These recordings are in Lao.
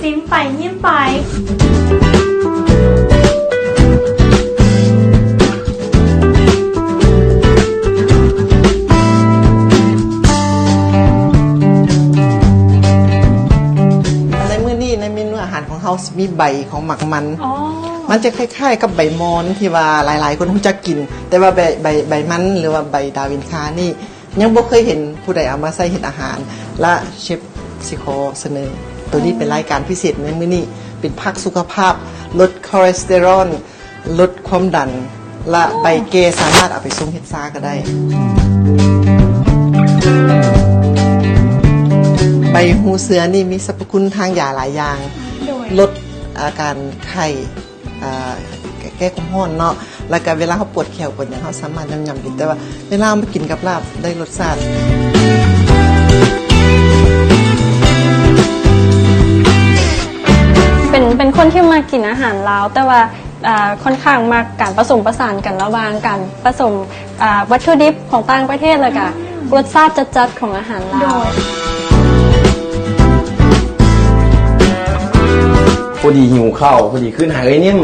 ຊິມໄປຍິ້ມໄປ. ໃນມື້ນີ້ ໃນເມນູອາຫານຂອງເຮົາຊິມີໃບຂອງໝາກມັນ. ອໍ ມັນຈະຄ້າຍໆກັບໃບມອນທີ່ວ່າຫຼາຍໆຄົນຮູ້ຈັກກິນ, ແຕ່ວ່າໃບ ໃບ ໃບມັນ ຫຼືວ່າໃບດາວິນຄານີ້ ຍັງບໍ່ເຄີຍເຫັນຜູ້ໃດເອົາມາໃຊ້ເຮັດອາຫານ ແລະ ເຊັຟຊິຂໍສະເໜີ ໂຕນີ້ເປັນລາຍການພິເສດໃນມື້ນີ້ ເປັນຜັກສຸຂະພາບ ລົດຄໍເລສເຕີຣອນ ລົດຄວາມດັນ ແລະ ໃບແກ່ສາມາດເອົາໄປຊົງເຮັດຊາກໍໄດ້. ໃບຫູເສືອນີ້ມີສັບພະຄຸນທາງຢາຫຼາຍຢ່າງ ໂດຍ ລົດອາການໄຂ້ ອ່າ ແກ້ຄວາມຮ້ອນເນາະ ແລ້ວກະເວລາເຮົາປວດແຂ້ວປວດຫຍັງ ເຮົາສາມາດຫຍ້ຳໆກິນ ແຕ່ວ່າເວລາເຮົາມາກິນກັບລາບໄດ້ລົດຊາດ. ເປັນ ເປັນຄົນທີ່ມັກກິນອາຫານລາວ ແຕ່ວ່າ ອ່າ ຂ້ອນຂ້າງມັກການປະສົມປະສານກັນລະຫວ່າງການປະສົມ ອ່າ ວັດຖຸດິບຂອງຕ່າງປະເທດ ແລ້ວກະ ອືມ ລົດຊາດຈັດໆຂອງອາຫານລາວ. ໂດຍ ພໍດີຫິວເຂົ້າ ພໍດີຄືນຫາເອື້ອຍນິ້ມ.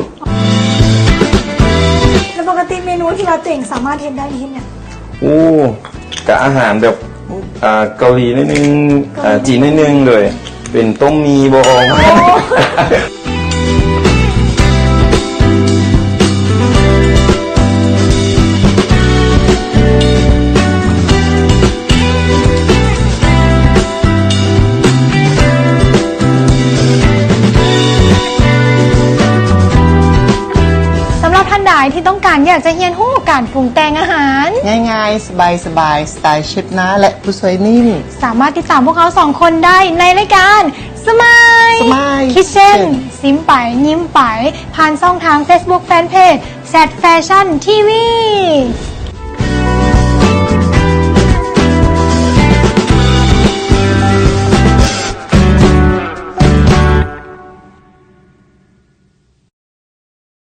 ແລ້ວປົກກະຕິເມນູທີ່ວ່າຕົວເອງສາມາດເຮັດໄດ້ນີ້ເຮັດຫຍັງ? ໂອ້ ກະອາຫານແບບ ອ່າ ເກົາຫຼີໜ້ອຍໜຶ່ງ ເກົາຫຼີ ອ່າ ຈີນໜ້ອຍໜຶ່ງ ໂດຍ ເປັນຕົ້ມໝີ່ບໍ ໂອ້ ສຳລັບທ່ານໃດທີ່ຕ້ອງການຢາກຈະຮຽນຮູ້ການປຸງແຕ່ງອາຫານ ງ່າຍໆ ສະບາຍໆ ສະໄຕເຊັຟນ້າ ແລະ ຜູ້ຊ່ວຍນິ້ມ ສາມາດຕິດຕາມພວກເຮົາສອງຄົນໄດ້ໃນລາຍການ ສະມາຍ ສະມາຍ ຄິດເຊັ່ນ ຄິດເຊັ່ນ ຊິມໄປ ຍິ້ມໄປ ຜ່ານຊ່ອງທາງເຟສບຸກແຟນເພຈ ແຊັດແຟຊັ່ນທີວີ.